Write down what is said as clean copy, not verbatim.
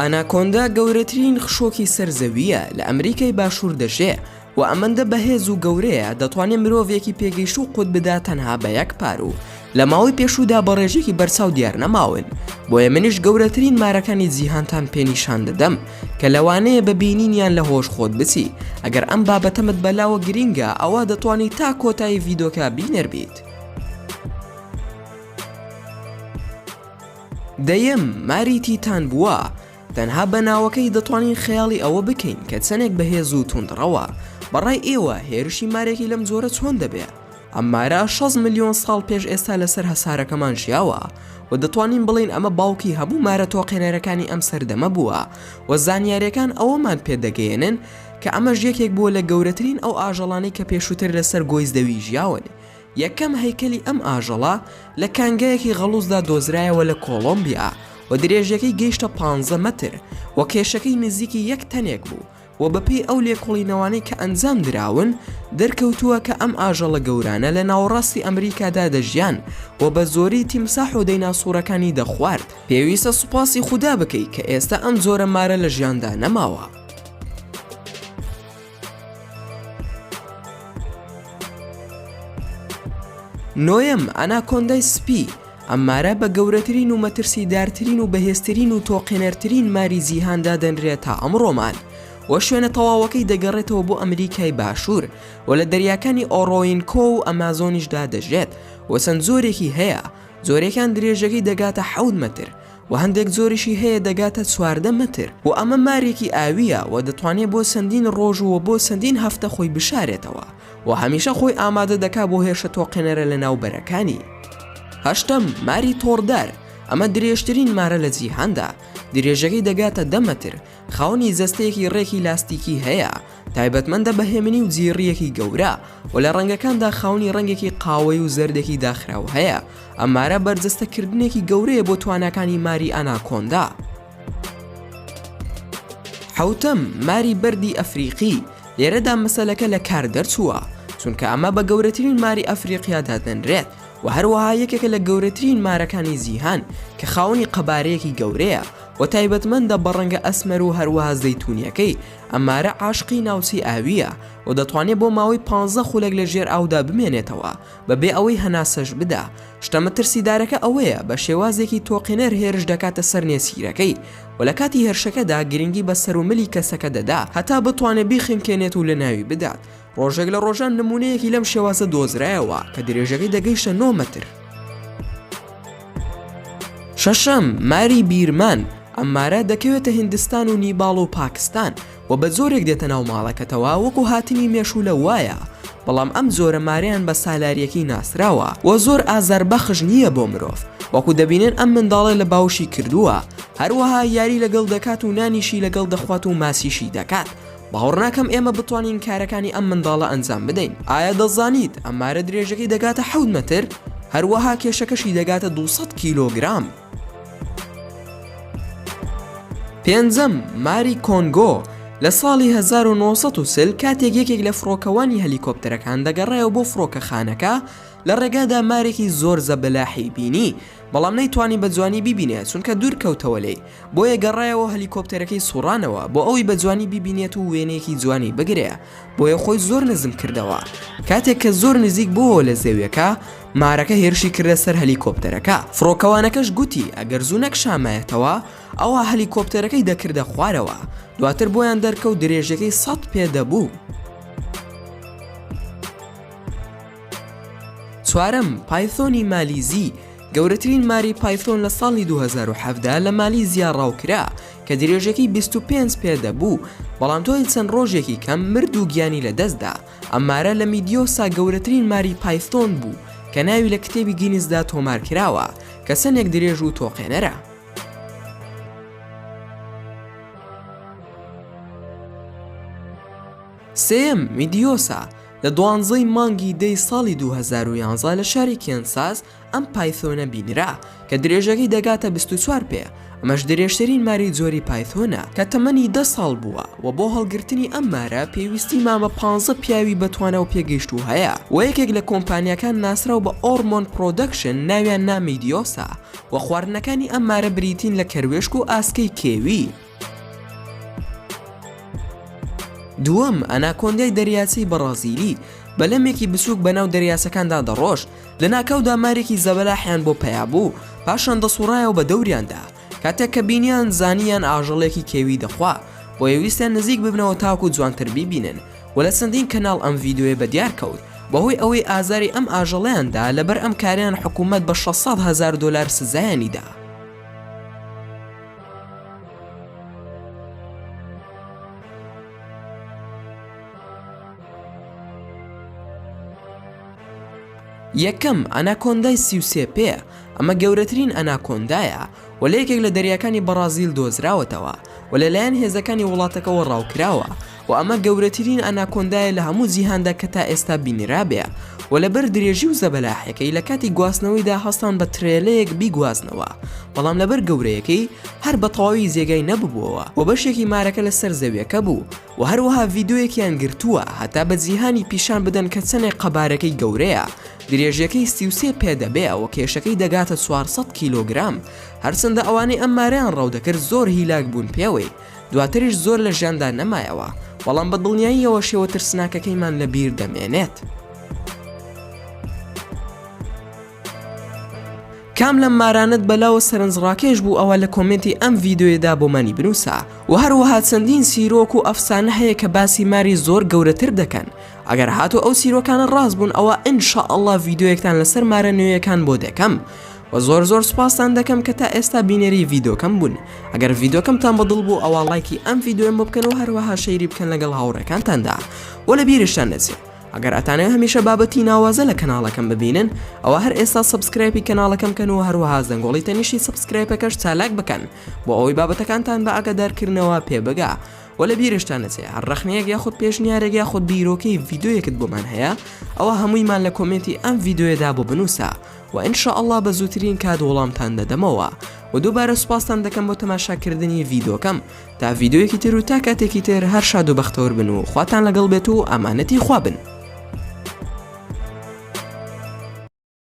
ئاناکۆندا گەورەترین خشۆکی سەر زەوییە، لە ئەمریکای باشوور دەژێ و ئەمەندە بەهێز و گەورەیە دەتوانێ مرۆڤێکی پێگەیشتوو قوت بدا تەنها بە یەک پاروو. لە ماوەی پێشوودا بە ڕێژەیەکی بەرچاو دیار نەماون، بۆیە منیش گەورەترین مارەکانی جیهانتان پێ نیشان دەدەم کە لەوانەیە بە بینینیان لە هۆش خۆت بچی، ئەگەر ئەم بابەتەمت بەلاوە گرینگە ئەوا دەتوانی تا کۆتایی ڤیدۆکە بینەر بیت. دەیەم، ماری تیتان بووە، تەنها بە ناوەکەی دەتوانین خەیاڵی ئەوە بکەین کە چەنێک بەهێز و توندڕەوە، بەڕای ئێوە هێرشی مارێکی لەم جۆرە چۆن دەبێ؟ ئەم مارە 60 ملیۆن ساڵ پێش ئێستا لەسەر هەسارەکەمان ژیاوە و دەتوانین بڵێین ئەمە باوکی هەموو مارە تۆقێنەرەکانی ئەم سەردەمە بووە و زانیاریەکان ئەوەمان پێ دەگەیەنن کە ئەمەش یەکێک بووە لە گەورەترین ئەو ئاژەڵانەی کە پێشووتر لەسەر گۆی زەوی ژیاون. یەکەم هەیکەلی ئەم ئاژەڵە لە کانگایەکی غەڵوزدا دۆزرایەوە لە کۆڵۆمبیا و درێژیەکەی گەیشتە پانزە مەتر و کێشەکەی نزیکی یەک تەنێک بوو و بەپێی ئەو لێکۆڵینەوانەی کە ئەنجام دراون دەرکەوتووە کە ئەم ئاژەڵە گەورانە لە ناوەڕاستی ئەمریکادا دەژیان و بە زۆری تیمساح و دەیناسوڕەکانی دەخوارد. پێویستە سوپاسی خودا بکەی کە ئێستا ئەم جۆرە مارە لە ژیاندا نەماوە. نۆیەم، ئەناکۆندای سپی، ئەم مارە بە گەورەترین و مەترسیدارترین و بەهێزترین و تۆقێنەرترین ماری جیهان دادەنرێت تا ئەمڕۆمان و شوێنە تەواوەکەی دەگەڕێتەوە بۆ ئەمریکای باشوور و لە دەریاکانی ئۆرۆینکۆ و ئەمازۆنیشدا دەژێت و چەند جۆرێکی هەیە جۆرێکیان درێژەکەی دەگاتە حەوت مەتر و هەندێک جۆریشی هەیە دەگاتە 14 مەتر و ئەمە مارێکی ئاوییە و دەتوانێت بۆ چەندین ڕۆژ و بۆ چەندین هەفتە خۆی بشارێتەوە و هەمیشە خۆی ئامادە دەکا بۆ هێرشە تۆقێنەرە لەناوبەرەکانی. هەشتەم، ماری تۆڕدار، ئەمە درێژترین مارە لە جیهاندا، درێژەکەی دەگاتە دە مەتر، خاوەنی جەستەیەکی ڕێکی لاستیکی هەیە، تایبەتمەندە بە هێمنی و جیڕییەکی گەورە، و لە ڕەنگەکاندا خاوەنی ڕەنگێکی قاوەی و زەردێکی داخراو هەیە، ئەم مارە بەرجەستەکردنێکی گەورەیە بۆ تواناکانی ماری ئاناکۆندا. حەوتەم، ماری بەردی ئەفریقی، لێرەدا مەسەلەکە لە کار دەرچووە، چونکە ئەمە بە گەورەترین ماری ئەفریقیا دادەنرێت و هەروەها یەکێکە لە گەورەترین مارەکانی جیهان کە خاوەنی قەبارەیەکی گەورەیە و تایبەتمەندە بە ڕەنگە ئەسمەر و هەروەها زەیتونیەکەی، ئەم مارە عاشقی ناوچەی ئاوییە و دەتوانێت بۆ ماوەی پانزە خولەک لە ژێر ئاودا بمێنێتەوە بەبێ ئەوەی هەناسەش بدا، شتە مەترسیدارەکە ئەوەیە بە شێوازێکی تۆقێنەر هێرش دەکاتە سەر نێچیرەکەی و لە کاتی هێرشەکەدا گرنگی بە سەر و ملی کەسەکە دەدا هەتا بتوانێت بیخنکێنێت و لەناوی بدات. ڕۆژێک لە ڕۆژان نموونەیەکی لەم شێوازە دۆزرایەوە کە درێژەکەی دەگەیشتە نۆ مەتر. شەشەم، ماری بیرمان، ئەم مارە دەکەوێتە هیندستان و نیباڵ و پاکستان و بە جۆرێک دێتە ناو ماڵەکەتەوە وەکو هاتنی مێشوولە وایە، بەڵام ئەم جۆرە مارەیان بە سالاریەکەی ناسراوە و زۆر ئازاربەخش نییە بۆ مرۆڤ وەکو دەبینن ئەم منداڵە لە باوشی کردووە هەروەها یاری لەگەڵ دەکات و نانیشی لەگەڵ دەخوات و ماسیشی دەکات باوەڕناکەم ئێمە بتوانین کارەکانی ئەم منداڵە ئەنجام بدەین ئایا دەزانیت ئەم مارە درێژەکەی دەگاتە حەوت مەتر هەروەها کێشەکەشی دەگاتە 200 کیلۆگرام. پێنجەم، ماری کۆنگۆ، لە ساڵی 1940 کاتێک یەکێک لە فڕۆکەوانی هەلیکۆپتەرەکان دەگەڕایەوە بۆ فڕۆکەخانەکە، لە ڕێگادا مارێکی زۆر زەبەلاحی بینی، بەڵام نەیتوانی بە جوانی بیبینێت چونکە دوور کەوتەوە لێی، بۆیە گەڕایەوە هەلیکۆپتەرەکەی سوڕانەوە بۆ ئەوەی بە جوانی بیبینێت و وێنەیەکی جوانی بگرێ، بۆیە خۆی زۆر نزم کردەوە، کاتێک کە زۆر نزیک بۆوە لە زەویەکە، مارەکە هێرشی کردە سەر هەلیکۆپتەرەکە، فڕۆکەوانەکەش گوتی ئەگەر زوو نەکشامایەتەوە ئەوا هەلیکۆپتەرەکەی دەکردە خوارەوە، دواتر بۆیان دەرکەوت درێژیەکەی سەد پێ دەبوو. چوارەم، پایثۆنی مالیزی، گەورەترین ماری پایثۆن لە ساڵی 2017 لە مالیزیا ڕاوکرا کە درێژەکەی 25 پێ دەبوو، بەڵام دوای چەند ڕۆژێکی کەم مرد و گیانی لەدەستدا. ئەم مارە لە میدیۆسا گەورەترین ماری پایثۆن بوو کە ناوی لە کتێبی گینسدا تۆمارکراوە کە چەندێک درێژ و تۆقێنەرە. سێیەم، میدیۆسا، لە دوانزەی مانگی دەی ساڵی 2011 لە شاری کێنساس ئەم پایثۆنە بینرا کە درێژەکەی دەگاتە 24 پێ، ئەمەش درێژترین ماری جۆری پایثۆنە کە تەمەنی دە ساڵ بووە و بۆ هەڵگرتنی ئەم مارە پێویستیمان بە پانزە پیاوی بەتوانا و پێگەیشتوو هەیە و یەکێک لە کۆمپانیاکان ناسراو بە ئۆرمۆن پرۆدەکشن ناویان نا میدیۆسا و خواردنەکانی ئەم مارە بریتین لە کەروێشک و ئاسکەی کێوی. دووەم، ئەناکۆندای دەریاچەی بەڕازیلی، بەلەمێکی بچووک بەناو دەریاچەکاندا دەڕۆشت، لەناکاودا مارێکی زەبەلاحیان بۆ پەیا بوو، پاشان دەسوڕایەوە بە دەوریاندا، کاتێک کە بینیان زانیان ئاژەڵێکی کێوی دەخوا، بۆیە ویستیان نزیک ببنەوە تاکو جوانتر بیبینن، و لە چەندین کەناڵ ئەم ڤیدیۆیە بەدیار کەوت، بەهۆی ئەوەی ئازاری ئەم ئاژەڵەیان دا، لەبەر ئەم کارەیان حکومەت بە 600 هەزار دۆلار سزایانی دا. یەکەم، ئەناکۆندای 33 پێ، ئەمە گەورەترین ئەناکۆندایە و لە یەکێک لە دەریاکانی بەڕازیل دۆزراوەتەوە و لەلایەن هێزەکانی وڵاتەکەوە ڕاوکراوە و ئەمە گەورەترین ئەناکۆندایە لە هەموو جیهاندا کە تا ئێستا بینرابێ و لەبەر درێژی و زەبەلاحەکەی لە کاتی گواستنەوەیدا هەستان بە ترێلەیەک بیگوازنەوە بەڵام لەبەر گەورەیەکەی هەر بە تەواوی جێگای نەببووەوە و بەشێکی مارەکە لەسەر زەویەکە بوو و هەروەها ڤیدیۆیەکیان گرتووە هەتا بە جیهانی پیشان بدەن کە چەنێک قەبارەکەی گەورەیە درێژیەکەی 33 پێ دەبێ و کێشەکەی دەگاتە 400 کیلۆگرام هەرچەندە ئەوانەی ئەم مارەیان ڕاو دەکرد زۆر هیلاک بوون پێوەی دواتریش زۆر لە ژیاندا نەمایەوە بەڵام بە دڵنیاییەوە شێوە ترسناکەکەیمان لە بیر دەمێنێت. کام لەم مارانەت بەلاوە سەرنجڕاکێش بوو ئەوە لە کۆمێنتی ئەم ڤیدیۆیەدا بۆمانی بنووسە و هەروەها چەندین چیرۆک و ئەفسانە هەیە کە باسی ماری زۆر گەورەتر دەکەن ئەگەر هاتوو ئەو چیرۆکانە ڕاست بوون ئەوە ان شاء اللە ڤیدیۆیەکتان لەسەر مارە نوێیەکان بۆ دەکەم وە زۆر زۆر سوپاستان دەکەم کە تا ئێستا بینەری ڤیدۆکەم بوون ئەگەر ڤیدۆکەمتان بەدڵ بوو ئەوا ڵایکی ئەم ڤیدۆیەم بۆ بکەن و هەروەها share ی بکەن لەگەڵ هاوڕێکانتاندا وە لە بیرشتان نەچێت ئەگەر ئەتانەوێت هەمیشە بابەتی ناوازە لە کەناڵەکەم ببینن ئەوە هەر ئێستا subscribe ی کەناڵەکەم کەن و هەروەها زەنگۆڵی تەنیشتی subscribe ەکەش چالاک بکەن بۆ ئەوەی بابەتەکانتان بە ئاگادارکردنەوە پێ بگا وە لە بیرشتان نەچێ هەر ڕەخنەیەک یاخود پێشنیارێک یاخود بیرۆکەی ڤیدیۆیەکت بۆمان هەیە ئەوە هەموویمان لە کۆمێنتی ئەم ڤیدیۆیەدا بۆ بنووسە وە ان شاء اللە بە زووترین کات وەڵامتان دەدەمەوە وە دووبارە سوپاستان دەکەم بۆ تەماشاکردنی ڤیدۆکەم تا ڤیدیۆیەکی تر و تا کاتێکی تر هەر شاد و بەختەوەر بن و خواتان لەگەڵ بێت و ئامانەتی خوا بن.